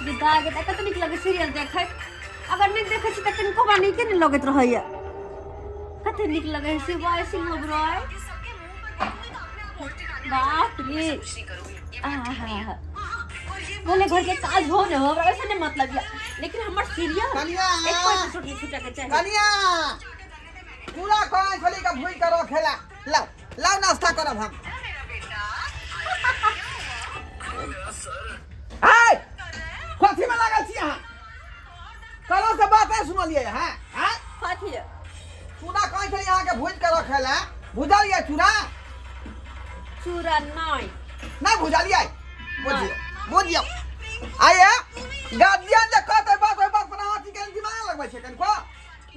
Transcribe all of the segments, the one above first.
बिता गेल। कते नीक लगै सीरियल देखै। अगर नहि देखै छी तऽ कनिको हमरा नीके नहि लगैत रहैया। कते नीक लगै है शिवाय सिंह ओबराय। बाप रे, आहा, भले घर के काज हो न हो, हमरा वैसे नहीं मतलब या, लेकिन हमर सीरियल कनिया एक एपिसोड नहीं छूटे के चाही। कनिया, पूरा कहाँ छली के भूल के रखेला। लाओ लाओ, नाश्ता करब हम। हाय, कथी में लागल छी अहाँ? कलो से बात नहीं सुनलियै हैं? हैं? कथी? चूड़ा कहाँ छली अहाँ के भूज के रखेला? भुजलियै चूड़ा? चूड़ा नहीं। नहीं भुजलियै? बुझियौ बुझियौ, आइए गार्जियन जे कहतै बात, ओहि बात पर अहाँ की कनि दिमाग लगबै छै कनिको?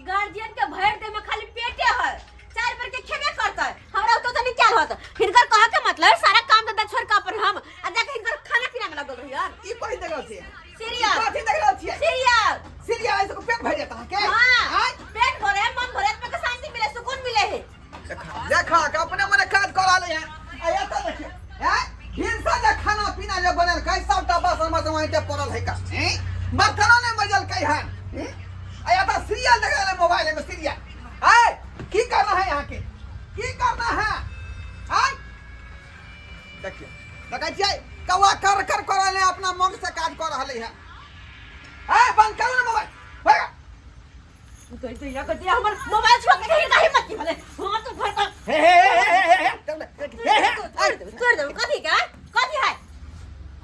गार्जियन के भर दे में खाली पेटे है, चार बेर के खेबे करतै, हमरा तो तनी क्या होत। हिनकर कह के मतलब है, सारा काम धंधा छोड़ के अपन हम आ जाके हिनकर खाना पीना में लगल रही यार। ई कथी देख रहल छियै? सीरियल। कथी देख रहल छियै? सीरियल। सीरियल ऐसे पेट भरि जाता है के? हां। आँय? पेट भरे है, मन भरे है, के शांति मिले, सुकून मिले है। देखा देखा के अपने मने काज कऽ रहलै हैं। आ एतऽ देखियौ, हैं, हिंसा जे खाना पीना जे बनेलकै, सबटा बासन मसन वहीं पड़ल है का, हैं? बर्तनो नहि मजलकै हन, हम्म? आ एतऽ सीरियल देख रहलै मोबाइल में सीरियल। आय, की करना है यहाँ के? की करना है? आय, देखियौ, देखै छियै, कौआ कर कर कर रहलै, अपना मन से काज कऽ रहलै है। आय, बंद करू ने मोबाइल, हो गेल। कहि तो या कहि हमर मोबाइल छुआ के हिनका हिम्मत की भेलै? हम तो घर पर हे हे हे हे हे हे, हे हे। तोड़ देबै, तोड़ देबै। कथी के कथी है?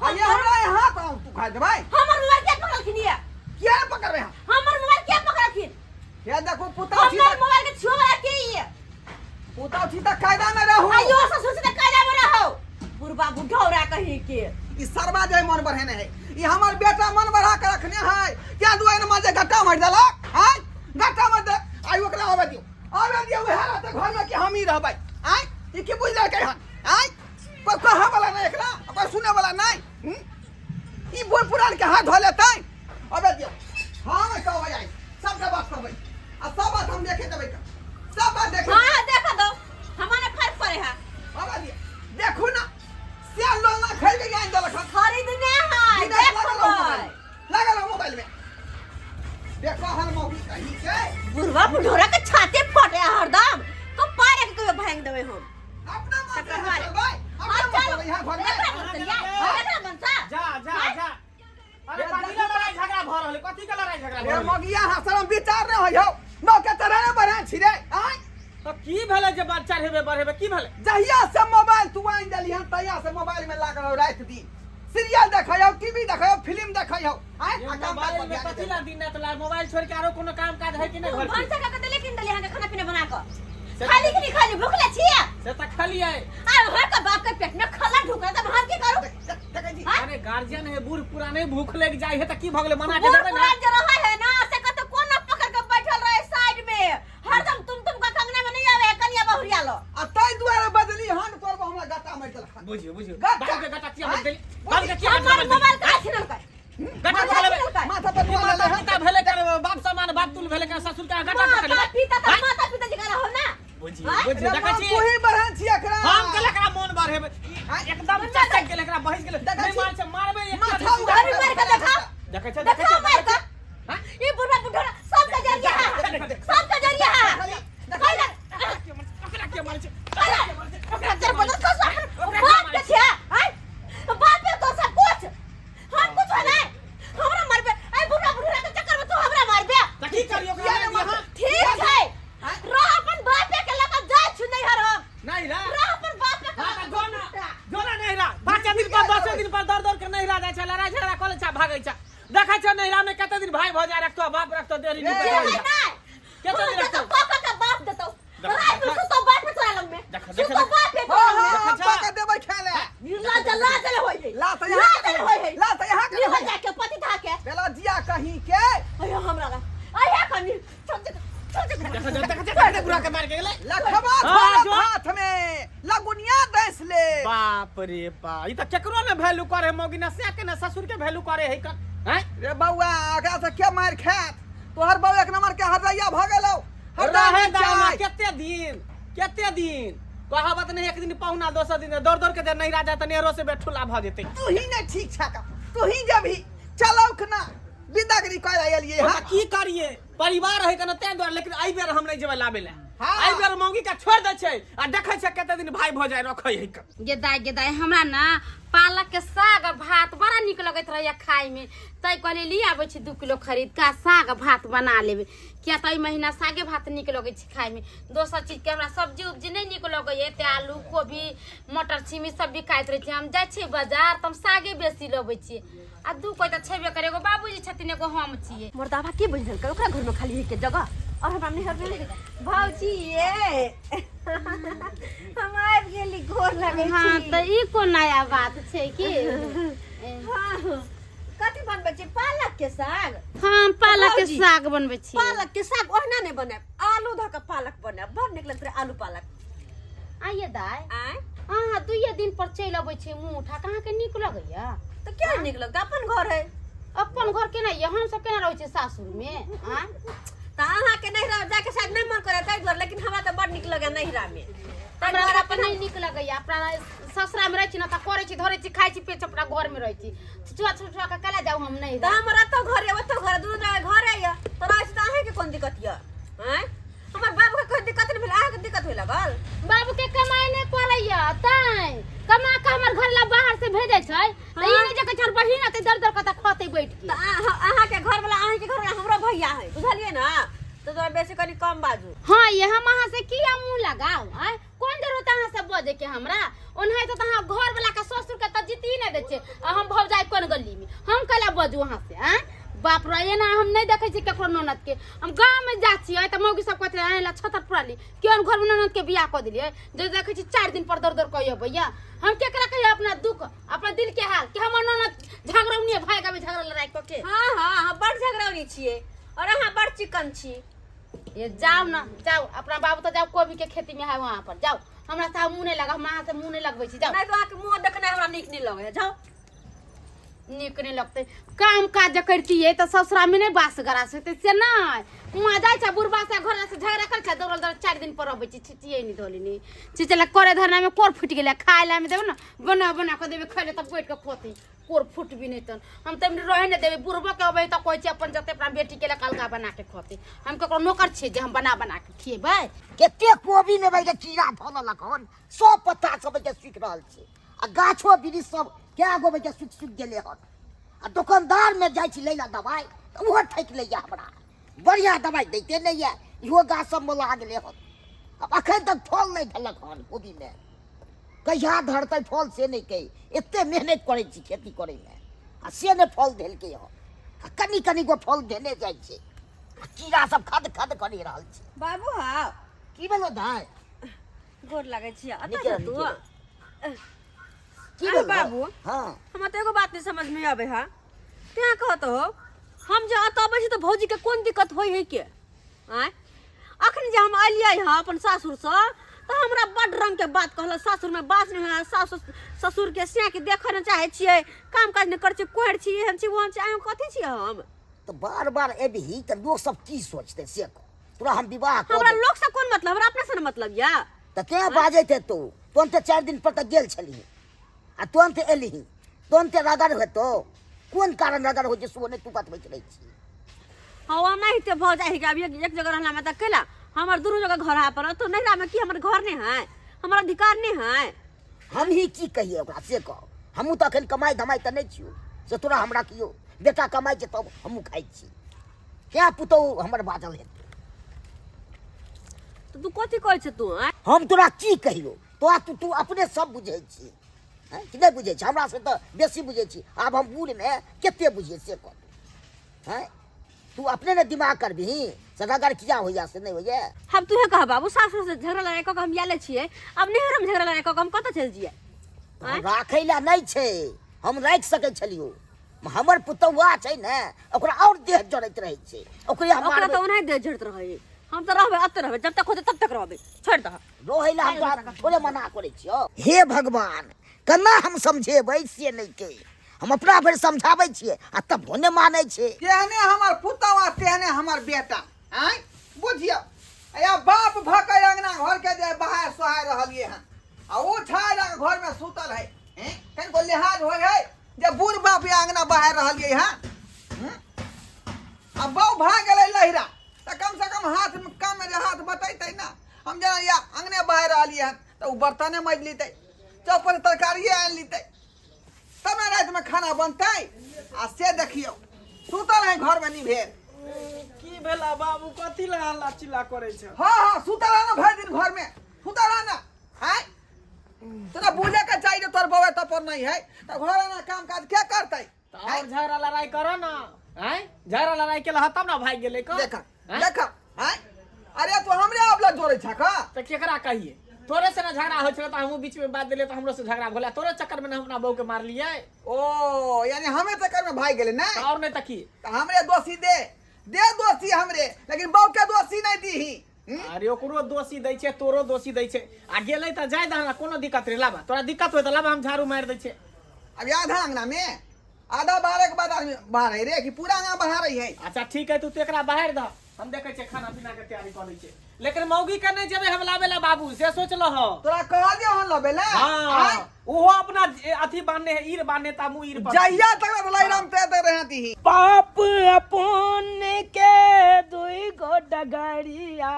ये हमरा यहाँ तो तू खा देबै। हमर मोबाइल किया पकड़लखिन ये? किया पकड़बै हम? हमर मोबाइल किया पकड़लखिन? ये देखो, पुतौ छी। हमर मोबाइल के छुआ वाला के ये? पुतौ छी तऽ कायदा में रहू। आइयो ससुर से कायदा में रहो, बुढ़बा बुढ़ौरा कहीं के। ई सरवा जे मन बढ़ेने है, ई हमर बेटा मन बढ़ा के रखने है। क्या दुआरे में जे गट्टा मारि देलक? आय, गट्टा मारि दे। आइ ओकरा आबे दियौ, आबे दियौ। उएह रहतै घर में कि हम ही रहबै? आय, ई की बुझि लेलकै हन? आय, कोइ कहै वाला नहि एकरा, कोइ सुनै वाला नहि, हूँ? ई बूढ़ पुरान के हाथ धो लेतै। आबे दियौ, हम कहबै आइ सबके बात कहबै आ सब बात हम देखे देबै, सब बात देखे। हाँ, देखा दो, हमारा फर्क पड़े है। आबे दियौ, देखू ना, से लोला खरीद के आनि देलक हन। खरीदने है। दिनेश, लागल रहो देखबै। मोबाइल, लागल रहो मोबाइल में। देखो हन मौगी कहीं के। बुढ़वा बुढ़ोरा के छाती फटे हरदम तो पारे के कहियो भांग देबै हम। अपना मन से तकर बाद- चलबै, अपना हाँ, मन चल। चलबै यहाँ घर में। एकरा मन से लिया, एकरा मन से। जा जा जा, अरे कथी के लड़ाई झगड़ा भ रहल है? कथी के लड़ाई झगड़ा रे भऽ रहल है? मगिया, हाँ, शरम विचार रे होय हो मौके तरह ने बढ़े छी रे। आय, तऽ की भेलै जे बात चढ़ेबे बढ़ेबे, की भेलै? जहिया से मोबाइल तू आनि देली हन, तहिया से मोबाइल में लागल हो। राति दिन सीरियल देखै हो, टीवी देखै हो, फिल्म देखै हो। आय, ये आ काम काज मोबाइल पर में ध्यान कथी दे। ला दिन रात ला? मोबाइल छोड़ के आरो कोनो काम काज है कि नहीं घर पे? भनसा कऽ के देले कि नहीं देले अहाँके खाना पीना बना कऽ? खाली कि नहीं खाली? भूखले छियै? से तऽ खलियै। आ अहाँके बाप के पेट में खला ढुकल तऽ हम की करू? देखै छी। हाँ? अरे गार्जियन है, बूढ़ पुराने, भूख लग जाय है तऽ की भऽ गेलै? मना के बूढ़ देबै ना। पुरान जे रहै है ना, से कतौ कोना पकड़ के बैठल रहे साइड में, हरदम तुम तुम का कंगना में नहीं आवे है कनिया बहुरिया लो। आ ताहि दुआरे बदली हन करबो, हमरा गट्टा मारि देलक हन। बुझियौ बुझियौ। गट्टा। बाबू के गट्टा किया मारि देली? आँय? बाबू के किया गट्टा हमर मारि देली? मोबाइल कहाँ छिनलकै? गट्टा माथा खा लेबै। माथा पर ई दुआ माता लेले हन। पिता भेलै कर बाप समान बाप तुल भेलै कर ससुर के गट्टा पकड़ माता लेबै। पिता तऽ माता पिता जी रहो ना। बुझियौ आँय? बुझियौ, रे देखै माँ, छी। तू ही बढ़न छी एकरा। हम गेल एकरा मोन बढ़ेबै। आँय? एकदम चचक गेल एकरा, बहस गेल। देखै नहि छी? मार छै, मारबै एकटा। माथा उघार घरी मारि के देखा। देखै छै, देखै देखा छै। मारि के। हाँ? ई बुढ़वा बुढ़ोरा सबके जरिया है, सबके जरिया है। कैला ओकरा के मारै छै? ओकरा जर बदल कर सब बाप के छिया। आय, बाप के तो सब कुछ, हम कुछ नहीं। हमरा मारबे ए बुढ़वा बुढ़ोरा के चक्कर में तू हमरा मारबे? तऽ की करियौ ओकरा? किया नहि ने दिअ? ठीक है, रह अपन बापे के लगा जाय छु नैहर हम। नहीं रा। रह अपन बापे के हाँ, लगा। तऽ जो ना, जो ना नैहरा। 5 दिन पर, 10 दिन पर दौड़ दौड़ के नैहरा जाइ छै, लड़ाई झगड़ा कऽ लै छै, भागै छै। देखै छै नैहरा में कते दिन भाई भौजाइ रखतो, बाप रखतो, देरी ए, नहीं। जे है नहीं। कते दिन हम रखतो? देतौ, पापा के बाप देतौ। रात में सुतो बाप पे तोरा लग में। देखा, देखा, सुतो देखा। बाप पे हाँ तोरा लग में। हाँ, देखै छा? पकड़ देबै खेले। निर्लज्ज लाज होय है। लात यहाँ लाज होय है। लात यहाँ के निहर जाके पति था के। बेला जिया कहीं के। अयो हमरा ला अया कनी चल चल चल चल। देखा देखा देखा, देखा, बुढ़ा के मार के गेलै। लखबा हाँ, धरत जो। हाथ में लगुनिया दैस ले। बाप रे बा, ई तऽ केकरो ने वैल्यू करे मौगी, ने से के ने ससुर के वैल्यू करे है कर हैं? रे बौआ, एकरा से के मारि खायत? तोहर बौ एक नंबर के हरदैया भऽ गेलौ। हरदम रहे दाना चाय। कते दिन, कते दिन कहावत नहीं, एक दिन पहुना दोसर दिन दौड़ दौड़ के जे नैहरा जाए तऽ नेहरो से बेठुला भऽ जेतै। तू ही ने ठीक छा, तू ही जबही। चलौक ना विदागरी कऽ एलियै ओकरा हँ की करिए परिवार है कना तें दुआरे लेकिन एहि बेर हम नहीं जेबै लाबे ले हाँ। एहि बेर मौगी के छोड़ दै छै आ देखै छै कते दिन भाई भऽ जाय रखै है के। गेदाय गेदाय हमरा ना पालक के साग आ भात बड़ा नीक लगैत रहैया खाय में तै कहलियै ले आबै छी 2 किलो खरीद के आ साग आ भात बना लेबै, किया तऽ एहि महीना सागे भात नीक लगै छै खाय में। दोसर चीज के हमरा सब्जी उब्जी नहि नीक लगैया, एते आलू कोबी मटर छिमी सब बिकाइत रहै छै। हम जाइ छियै बाजार तऽ हम सागे बेसी लबै छियै आ दू कोइ तऽ छेबे करे, एगो बाबूजी छथिन एगो हम छियै। मर्दाबा के बुझलकै ओकरा घर में खाली है के जगह और हमरा नैहर में भौजी ये हम आबि गेली, गोर लगै छी। हाँ तऽ ई कोन नया बात छै की? हाँ, कथी बनबै छी? पालक के साग? हाँ, पालक के भौजी, साग बनबै छी। पालक के साग ओहिना नहि बनायब, आलू धऽ कऽ पालक बनायब, बड़ नीक लगतै आलू पालक। आइए दाइ, आँय, अहाँ दुइये दिन पर चलि अबै छी मुँह उठा कऽ, अहाँके नीक लगैया? तऽ किया नीक लगतै? अपन घर है। अपन घर केना ये? हमसब केना रहै छियै सासुर मे? आँय, तऽ अहाँके नैहरा जाके शायद नहि मन करे ताहि दुआरे, लेकिन हमरा तऽ बड़ नीक लगैया नैहरा मे, ताहि हमरा दुआरे सबके अपन नहि नीक लगैया। अपना ससुरा मे रहै छी ने तऽ करै छी धरै छी खाइ छी पियै छी, अपना घर मे रहै छी। छुआ छुआ के केला जाउ हम नहि। तऽ हमर एतऽ घर यऽ ओतऽ घर, दुनू जगह घर यऽ, तऽ रहै छी तऽ अहाँके कोन दिक्कत यऽ? आँय, हमर बाबू के कोई दिक्कत नहि भेल, अहाँके दिक्कत होय लागल? बाबू के कमाई नहि पड़ैया तैं कमा के हमर घर ला बाहर से भेजै छै तऽ ई नहि जे कहै छै हमर बहिन अतै दर दर कतऽ खतै बैठ के। तऽ अहाँके घर वाला, अहाँके घर वाला हमरो भैया है, बुझलियै ने? तऽ तोरा बेसी कनि कम बाजू। हाँ ये हम अहाँ से किया मुँह लगाउ? आँय, कोन जरूरत अहाँ से बजे के हमरा? ओनाहिते तऽ अहाँ घर वाला के ससुर के तऽ जीती नहि दै छै आ हम भौजाई कोन गली में हम कैला बजू अहाँ से? आँय बाप रे, एना हम नहि देखै छी ककरो ननद के। हम गाँव में जा छियै तऽ मौगी सब कहते आँय ला छतर पुराली केहन घर में ननद के बियाह कऽ देलियै जे देखै छी 4 दिन पर दौड़ दौड़ कऽ अबैया। हम केकरा कहियै अपना दुख अपना दिल के हाल कि हमर ननद झगड़ौनी भाई गावे झगड़ा लड़ाई कऽ के? हाँ हाँ, हम बड़ झगड़ौनी छियै और अहाँ बड़ चिकन छी। ये जाओ ना जाओ, अपना बाबू तो जाओ कोबी के खेती में है वहाँ पर जाओ, हमरा से मुँह नहीं लगा, हम अहाँ से मुँह नहीं लगबै छी, जाओ। नहि तऽ अहाँके मुँह देखनाइ हमरा नीक नहि लगैया, जाओ। नीक नहीं लगते। काम काज जे करतियै तऽ ससुरा में नहीं बास गरास हेतै से नहीं, वहाँ जाइ छै बुढ़बा से घर से झगड़ा करै छै, दौड़ल दौड़ल 4 दिन पर अबै छै, छिचियै नहीं धोली नहीं छिचला करे धरना में कोर फुटि गेलै, खाय ला में देबै ने बना बना कऽ देबै खाय ले तब बैठ कऽ खोतै, कोर फुट भी नहीं तन हम तऽ एमनी रहे नहीं देबै। बुढ़बो के अबै तऽ कहै छै अपन जते अपना बेटी के लऽ अलगा बना के खोतै, हम ककरो नौकर छियै जे हम बना बना के खिएबै? कते कोबी में के कीड़ा धऽ लेलक हन, सब पत्ता सब के सूखि रहल छै आ गाछो वृक्ष सब कए गो के सूखि सूखि गेलै हन। आ दोकानदार में जाइ छी लै लए दवाइ तऽ ओहो ठकि लैया, हमरा बढ़िआँ दवाइ दैते नहि यऽ। इहो गाछ सबमे लागलै हन, आब अखन तक फल नहि देलक हन कोबीमे, कहिया धरतै फल से नहि कहि। एते मेहनत करै छी खेती करैमे आ से नहि फल देलकै हन, आ कनि कनि गो फल देने जाइ छै आ कीड़ा सब खद खद करि रहल छै। बाबू हौ। की भेलो दाइ? गोर लागै छी। नीके अतऽ रह, तू नीके रह। की अरे भेलो? बाबू। हाँ। हमरा तऽ एगो बात नहि समझ में आबै है, तें कहत हो हम जे एतऽ अबै छी तऽ भौजी के कोन दिक्कत होइ है के? आँय, अखन जे हम एलियै हँ अपन सासुरसँ तऽ हमरा बड रंग के बात कहलक, सासुर में बास नहि होइ, सासु ससुर के सिया के देखऽ नहि चाहै छियै, काम काज नहि करै छियै, कोहर छी, एहन छी ओहन छी। आँय, हम कथी छियै हम? तऽ बार बार एबही तऽ लोक सब की सोचतै से कह, तोरा हम विवाह कऽ हमरा देब। लोक से कोन मतलब, हमरा अपने से ने मतलब यऽ। तऽ तें बाजैत हेतौ, तुरन्ते 4 दिन पर तऽ गेल छलही आ तुरन्त एलही, तुरन्ते रगड़ हेतौ, कोन कारण रगड़ होइ छै सेहो नहि तू बतबैत रहै छी। हाँ ओनाहिते भऽ जाइ है कि आब एक जगह रहला में तऽ केला हमर दुनू जगह घर है, पर तो नैहरा में की हमर घर नहीं है, हमर अधिकार नहीं है? हम ही की कहिए ओकरा से कह, हमहूँ तऽ अखन कमाइ धमाइ तऽ नहि छियौ से तोरा हमरा कियो बेटा कमाइ छै तब हमहूँ खाइ छी, क्या पुतहु हमर बाजल हेतै? तऽ तू कथी कहै छै तू? आँय, हम तोरा की कहियौ, तोरा तू तू अपने सब बुझै छी हैं कि नहि बुझै छी? हमरा से तऽ बेसी बुझै छी, आब हम बूढ़मे कते बुझियै से कह तू। हैं, तू अपने ने दिमाग करबिही से रगड़ किया होइया से नहि होइया। हम तूहे कह बाबू, सासुर से झगड़ा लड़ाई कऽ के हम आयल छियै, आब नैहर में झगड़ा लड़ाई कऽ के हम कतऽ चलि जइयै? हम राखै लए नहि छै, हम राखि सकै छलियौ, हमर पुतौआ छै ने ओकरा आओर देह जड़ैत रहै छै, ओकरे हम ओकरा मारबै। तऽ ओनाहि देह जड़ैत रहै, हम तऽ रहबै एतऽ रहबै, जब तक होतै तब तक रहबै, छोड़ि दह। रहै लए हम तोरा थोड़े मना करै छियौ। हे भगवान, केना हम समझेबै से नहि के, हम अपना भरि समझाबै छियै आ तबो नहि मानै छै। तेहने हमर पुतहु आ तेहने हमर बेटा। आँय बुझियौ, या बाप भऽ के अंगना घर के जे बाहर सोहाय रहलियै हन आ ओ छाय लग घर में सुतल है, हैं कनिको लिहाज होइ है? जे बूढ़ बाप ये अंगना बहार रहलियै हँ आ बहू भए गेलै लहिरा तऽ कम से कम हाथ में कम जे हाथ बटेतै ने। हम जेना या अंगने बहार रहलियै हन तऽ ओ बर्तने माजि लेतै, चौपर तरकारिए आनि लेतै, तब ने रातिमे खाना बनतै। आ से देखियौ सुतल है घरमे नहि भेल। की भेला बाबू, कथी लए हल्ला चिल्ला करै छै? हाँ हाँ, सुतल है ना भरि दिन घरमे सुतल है ना। आँय तोरा बुझे के चाहिए तोर बउआ तो पर नहीं है तो घर आना काम काज क्या करतै? तऽ और झगड़ा लड़ाई कर ना। आँय झगड़ा लड़ाई केला तब ना भागि गेलै का। देखा। आँय? देखा। आँय अरे तू हमरे आबला जोड़ै छ का? तऽ केकरा कहिए, तोरे से ना झगड़ा होइ छलै तऽ हमहूँ बीच में बात देलियै तऽ हमरो से झगड़ा भेलै। तोरे चक्कर में ना हम अपना बहू के मारलियै। ओ यानी हमें चक्कर में भाग गेलै ना? तऽ और नहीं तऽ की। तऽ हमरे दोषी दे दे दोषी हमरे, लेकिन बहू के दोषी नहीं दीही। अरे ओकरो दोषी दै छै, तोरो दोषी दै छै। आ गेलै तऽ जाय दह, कोनो दिक्कत नहीं। लाबा, तोरा दिक्कत होय तऽ लाबा, हम झाड़ू मारि दै छियै। अब आधा अंगना में आधा बाहर के बाद आदमी बाहर है रे कि पूरा अंगना बाहर है? अच्छा ठीक है, तू तो एकरा बाहर दह, हम देखै छियै खाना पीना के तैयारी कऽ लै छियै। लेकिन मौगी के नहि जेबै हम लाबे ला बाबू, से सोच लह। तोरा कहलियो हन लबे ला? हाँ, ओहो अपना अथी बांधने है, ईर बांधने ता मुँह ईर पर। जहिया तक लाई राम ते ते रहती ही। पाप अपन के दुई गो डगरिया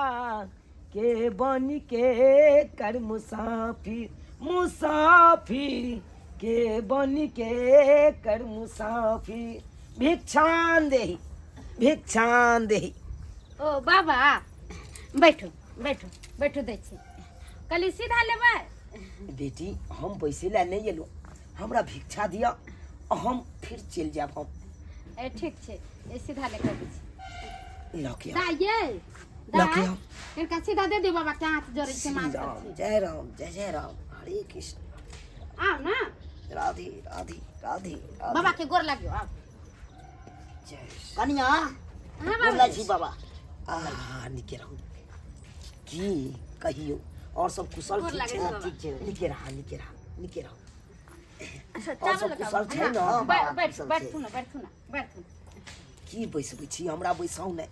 के बन के कर मुसाफिर, मुसाफिर के बन के कर मुसाफिर, भिक्षान देही, भिक्षान देही। ओ बाबा बैठू बैठू बैठू, दै छी। कहली सीधा लेबै? बेटी, हम बैसे ला नहीं एलहुँ, हमरा भिक्षा दिअ, हम फिर चलि जायब हम। ए ठीक छै, ए सीधा ले के दै छी। लऽ के आउ। दाइ ये लऽ के दाइ आउ। कनिका सीधा दे दियौ बाबा के, हाथ जोड़ै छै श्री माथ राम जय राम जय जय राम हरे कृष्ण। आउ ना। राधे राधे राधे राधे। बाबा के गोर लागियो, आउ। जय श्री- कनिया हाँ गोर बाबा। लागै छी बाबा। आ निके रहू। की कहियो, और सब कुशल? गोर ठीक लागै छै छी बाबा। ठीक छै। निके रहा, निके रहा, निके रहू। अच्छा और चावल सब कुशल छै ने? हाँ, बाबा, बैठ कुशल छै। बैठू ना, बैठू ना, बैठू। की बैसबै छी, हमरा बैसाउ नहि।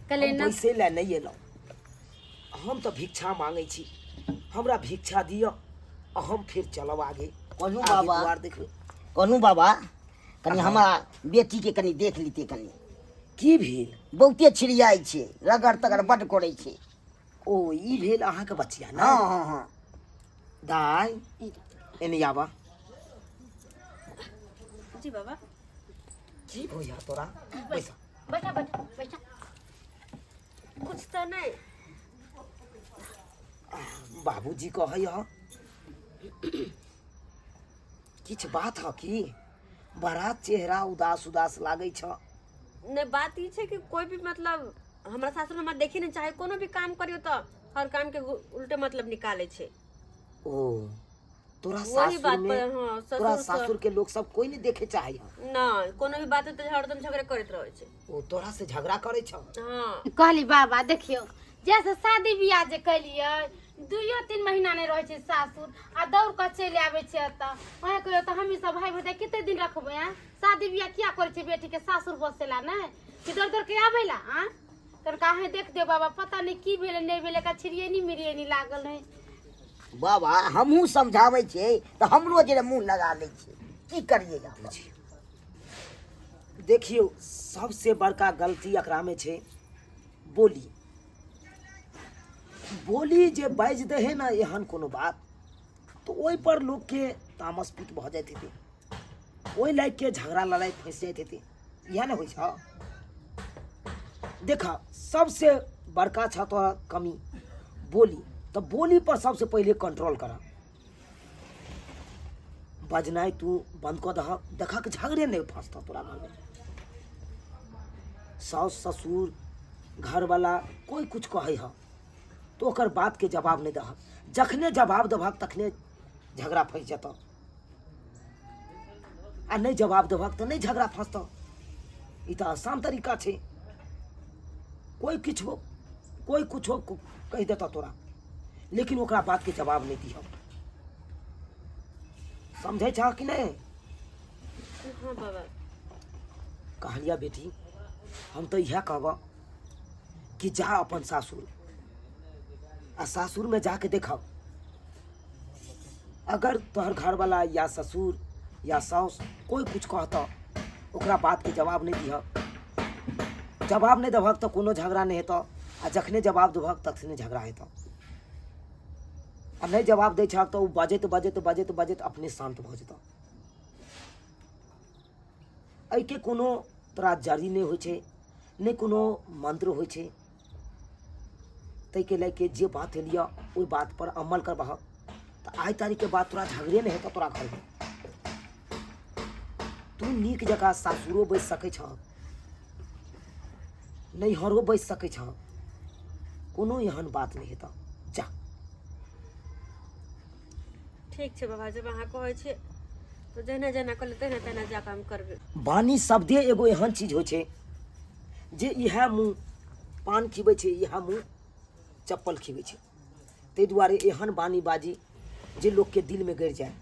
कहले हम ना बैसै लए नहि एलहुँ, हम तऽ भिक्षा मांगै छी। हमरा भिक्षा दिअ आ हम फेर चलब आगे। कहलहुँ आगे बाबा। दुआर देखबै। कहलहुँ बाबा, कनि हमरा बेटीके कनि देख लीते कनि। की भेल? बहुते छिड़ियाइ छै, रगड़ तगड़ बड्ड करै छै। ओ ई भेल अहाँके बचिया ने? हँ हँ हँ। दाइ एने आबा। जी बाबा। की भैया तोरा? बैसा। बैठा बैठा बैठा। कुछ तऽ नहि। बाबूजी कहै ह किछु बात ह की? बड़ा चेहरा उदास उदास लागै छ। नहि, बात ई छै कि कोई भी मतलब हमरा सासुर हमरा देखे नहि चाहे, कोनो भी काम करियो तऽ हर काम के उल्टे मतलब निकालै छै। ओ तोरा वही सासुर बात में पर, हाँ, तोरा ससुर सासुर के लोग सब कोई नहीं देखे चाहे ह? नहि, कोनो भी बात तऽ हरदम झगड़े करैत रहै छै। ओ तोरा से झगड़ा करे छ? हाँ। कहली बाबा देखियौ, जैसे शादी बियाह जे केलियै 2-3 महीना नहि रहै छै सासुर आ दौड़ कऽ चलि आबै छै एतऽ। वएह कहियौ तऽ हमही सब भाय भौजाइ कते दिन रखबै? आँय शादी बियाह किया करै छै बेटीके सासुर बसेला नहि कि दौड़ दौड़ के आबै ला? आँय तनिका अहें देख दियौ बाबा, पता नहि की भेलै नहि भेलै, एकरा छिड़ियनी मिड़ियनी लागल है। बाबा हमहूँ समझाबै छियै तऽ हमरो जे मुँह लगा लै छै, की करियै आब? देखियौ, सबसे बड़का गलती एकरा में छै बोली। बोली जे बाजि दै है ने एहन कोनो बात तऽ ओहि पर लोकके तामस पीत भऽ जाइत हेतै, ओहि लागि के झगड़ा लड़ाइ फँसि जाइत हेतै। इएह ने होइ छै। देख, सबसे बड़का छ तोरा कमी बोली, तऽ बोली पर सबसे पहिले कंट्रोल कर। बजनाइ तू बंद कऽ दहक, देखक झगड़े नहि फँसतौ तोरा घरमे। साउस ससुर घरवाला कोई कुछ कहै ह तो ओकर बातके जवाब नहि दहक। जखने जवाब देबहक तखने झगड़ा फँसि जेतौ, आ नहि जवाब देबहक तऽ नहि झगड़ा फँसतौ। ई तऽ आसान तरीका छै। कोई किछो कोई कुछो कहि देतौ तोरा, लेकिन ओकरा बातके जवाब नहि दिहक। समझै छह कि नहि? हाँ बाबा। कहलिया बेटी, हम तऽ इएह कहबह कि जा अपन सासुर, आ सासुरमे जाके देखब, अगर तोहर घरवाला या ससुर या साउस कोइ किछु कहतऽ ओकरा बातके जवाब नहि दिहऽ। जवाब नहि देबहक तऽ कोनो झगड़ा नहि हेतऽ आ जखने जवाब देबहक तखने झगड़ा हेतऽ। आ नहि जवाब दै छहक तऽ ओ बजैत बजैत बजैत बजैत अपने शान्त भऽ जेतऽ। एहिके कोनो तोरा जड़ी नहि होइ छै, नहि कोनो मन्त्र होइ छै। ताहिके लए के जे बात लिअ ओहि बातपर अमल करबहक तऽ आइ तारीखके बाद तोरा झगड़े नहि हेतऽ तोरा घरमे। तू नीक जकाँ सासुरो बैसि सकै छह, नैहरो बैसि सकै छह, कोनो एहन बात नहि हेतऽ। जा। ठीक छै बाबा, जब अहाँ कहै छियै तऽ जहिना जहिना कहलियै तहिना तहिना जाकऽ हम करबै। वाणी शब्दे एगो एहन चीज होइ छै जे इएह मुँह पान खिबै छै, इएह मुँह चप्पल खिबै छै। ताहि दुआरे एहन वाणी बाजी जे लोकके दिलमे गड़ि जाय।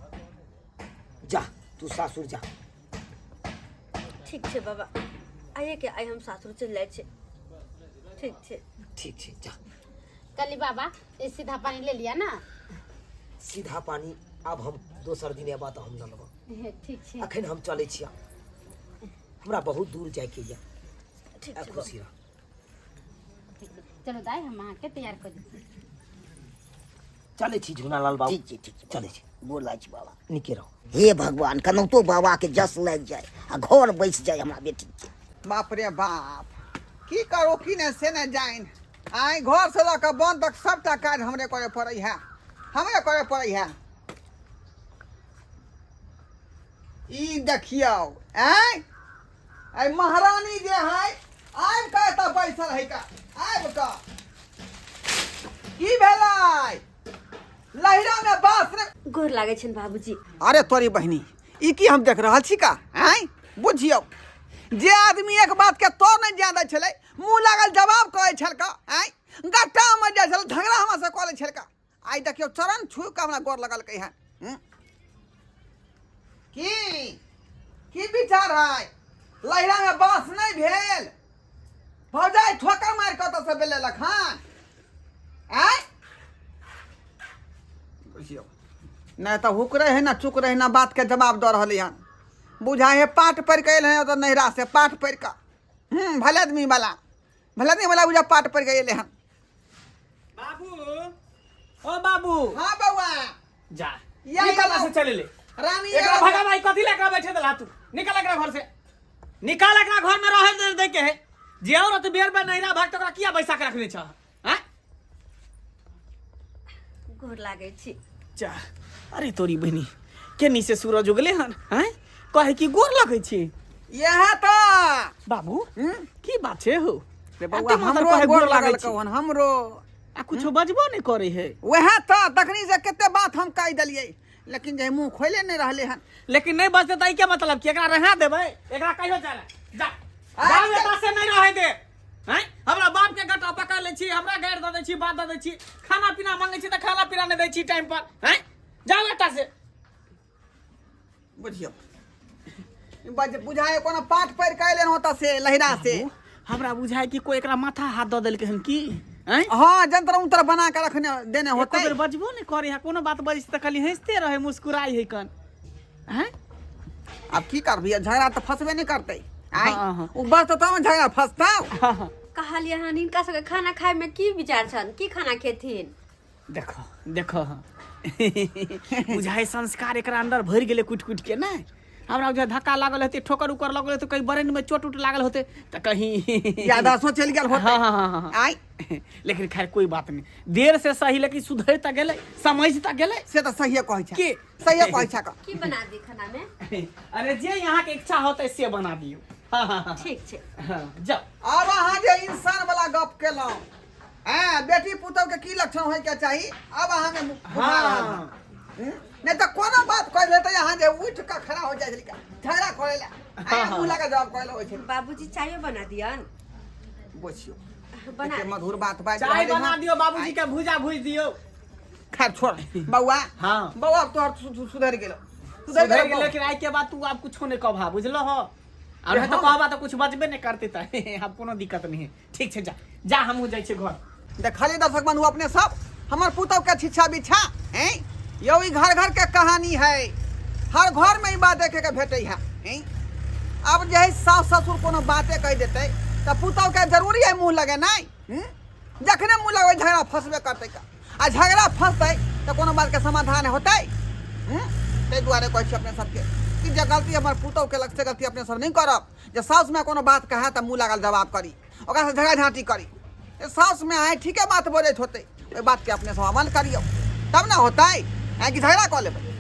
जा तू सासुर जा। ठीक छै बाबा, आइए के आइ हम सासुर चलि जाइ छी। ठीक छै। ठीक छै, जा। कहली बाबा, ई सीधा पानी ले लिया ना। सीधा पानी आब हम दोसर दिन अयबा तऽ हम लऽ लेबऽ। ठीक छै। अखन हम चलै छियै, हमरा बहुत दूर जाइके यऽ। ठीक आ छै। खुशी रह। चलो दाई, हम अहाँके तैयार कर दै छी। चलै छी झुनालाल बाबू। ठीक छै, ठीक छै। चलै छी। गोर लागै छी बाबा। नीके रहो। हे भगवान, कनौतो बाबा के जस लागि जाय आ घर बैस जाय हमरा बेटी के। बाप रे बाप, की करू की नहि से नहि जानि। आइ घर से लऽ कऽ बन तक सबटा काज हमरे करे पड़ै है, हमरे करे पड़ै है। ई देखियौ, आँय आइ महारानी जे है आबि कऽ एतऽ बैसल है का आबि कऽ। की भेलै लहिरा में बास ने? गोर लागै छनि बाबूजी। अरे तोरी बहिनी, ई की हम देख रहल छी का? आँय बुझियौ, जे आदमी एक बात के तो नहि जाय दै छलै, मुँह लागल जवाब कहै छलका, आँय गट्टा में जाइ छल, झगड़ा हमरा से कऽ लै छलका। आइ देखियौ चरण छू कऽ हमरा गोर लगलकै हन। की की विचार है? लहिरा में बाँस नहि भेल? भौजाइ ठोकर मारि कऽ ओतऽ से बेलेलक हन। आँय बुझियौ, नहि तऽ हुकरै है ना चुकरै है ना, बातके जवाब दऽ रहलै हन। बुझाइ है पाठ पढ़ि कऽ एलै हन ओतऽ नैहरा से, पाठ पढ़ि कऽ। भले आदमी वाला, भले आदमी वाला बुझा पाठ पढ़ि कऽ एलै हन। बाबू, ओ बाबू। हाँ बउआ। जा या निकल या से चले ले। रानी एकरा भगा भाई, कथी लेकरा बैठे देला तू? निकल एकरा घर से, निकाल एकरा। घर में रहे दे, दे के है जे औरत बेर बेर नैरा भाग त ओकरा किया बैसा के रखने छ? हैं गोर लागै छी। जा, अरे तोरी बहिनी केनी से सूरज उगले हन? हैं कहे की गोर लगै छी? इएह तऽ। बाबू, हम्म? की बात छै हो रे बौआ, एते मात्र हमरो कहे गोर गोर लागै लागल छी। कहन हमरो आ कुछो बजबो नहि करे है। वएह तऽ तखनी से कते बात हम कहि देलियै, लेकिन जे मुंह खोले नहि रहले हन। लेकिन नहि बजते तऽ के मतलब कि एकरा रहा देबै? एकरा कहियो जाए जा। आ, जाउ एतऽ से, नहि रहे दे। हैं हमरा बाप के गटा पकड़ लै छी, हमरा गारि दऽ दै छी, बात दऽ दै छी, खाना पीना मांगै छी तऽ खाना पीना नहि दै छी टाइम पर। हैं जाउ एतऽ से। बुझियौ, बज बुझाए कोनो पाठ पढ़ि कऽ एलै ओतऽ से लहिरा से। बाबू, हमरा बुझाय कि कोई एकरा माथा हाथ दऽ देलकै हन की? हैं हाँ, जंतर उंतर बना के रखने देने एको होतै। बेर बजबो नहि करे है, कोनो बात बजै छै तऽ खाली हँसिते रहै, मुस्कुराइ है कन। हैं आब की करबही, झगड़ा तऽ फंसबे नहि करतै। आँय हाँ, हाँ। ओ बस तऽ तब झगड़ा फंसतौ। हाँ। कहलियै हन हिनका सबके खाना खायमे की विचार छनि, की खाना खेथिन? देखो देखो, बुझाइ संस्कार एकरा अंदर भरि गेलै कुटि कुटि के। नहि हमरा बुझाइ धक्का लागल हेतै, ठोकर उकर लागल हेतै, कहीं ब्रेन में चोट उट लागल होतै तऽ कहीं यादाश्तो चलि गेल होतै। हाँ, हाँ, हाँ, हाँ। आँय लेकिन खैर कोई बात नहीं, देर से सही लेकिन सुधरि तऽ गेलै, समझ तऽ गेलै। से तऽ सहिए कहै छै। की? सहिए कहै छै। की बना दी खाना में? अरे जे यहाँ के इच्छा होतै से बना दियौ। हाँ, हाँ, हाँ। ठीक छै। हाँ, जाओ। आब अहाँ जे इंसान वाला गप केलहुँ, हैं बेटी पुतोह के की लक्षण होय के चाही, आब अहाँ में बुझा रहल हन। नहि तऽ कोनो बात कहि लेतै अहाँ जे उठि कऽ खड़ा हो जाइ छलै झगड़ा करै लए, आइ मुँह लगा जवाब करै लए होइ छै। बाबूजी चायो बना दियन। बुझियौ बना एते मधुर बात बाजि चाय रहलै बना हन। दियौ बाबूजी के, भूजा भूज दियौ। खैर छोड़ बौआ। हाँ। बौआ, अब तोहर सुधरि गेलो, सुधरि सुधरि गेलो गेल, लेकिन आइ के बाद तू आब कुछो नहीं कहबा, बुझलो हो? और तो कहबा तो कुछ बचबे नहीं करते त आब कोनो दिक्कत नहीं है। ठीक छै, जा जा, हमहूँ जाइ छियै घर। देखलियै दर्शक बंधु अपने सब हमर पुतोह के छिछा बिछा हैं यौ, ई घर घर के कहानी है। हर घरमे ई बात देखैके भेटै है हैं? आब जे है सास ससुर कोनो बाते कहि देतै तऽ पुतहुके जरूरी है मुँह लगेनाइ हूँ? जखने मुँह लगबै झगड़ा फँसबे करतै का आ झगड़ा फँसतै तऽ कोनो बातके समाधान होतै हूँ? ताहि दुआरे कहै छी अपने सबके कि जे गलती हमर पुतहु केलक से गलती अपने सब नहि करब जे सासुमे कोनो बात कहए तऽ मुँह लागल जवाब करी ओकरासँ झगड़ा झाँटी करी सासुमे आइ ठीके बात बजैत होतै ओहि बातके अपने सब अमल करियौ तब ने होतै आइ कि झगड़ा कऽ लेबै।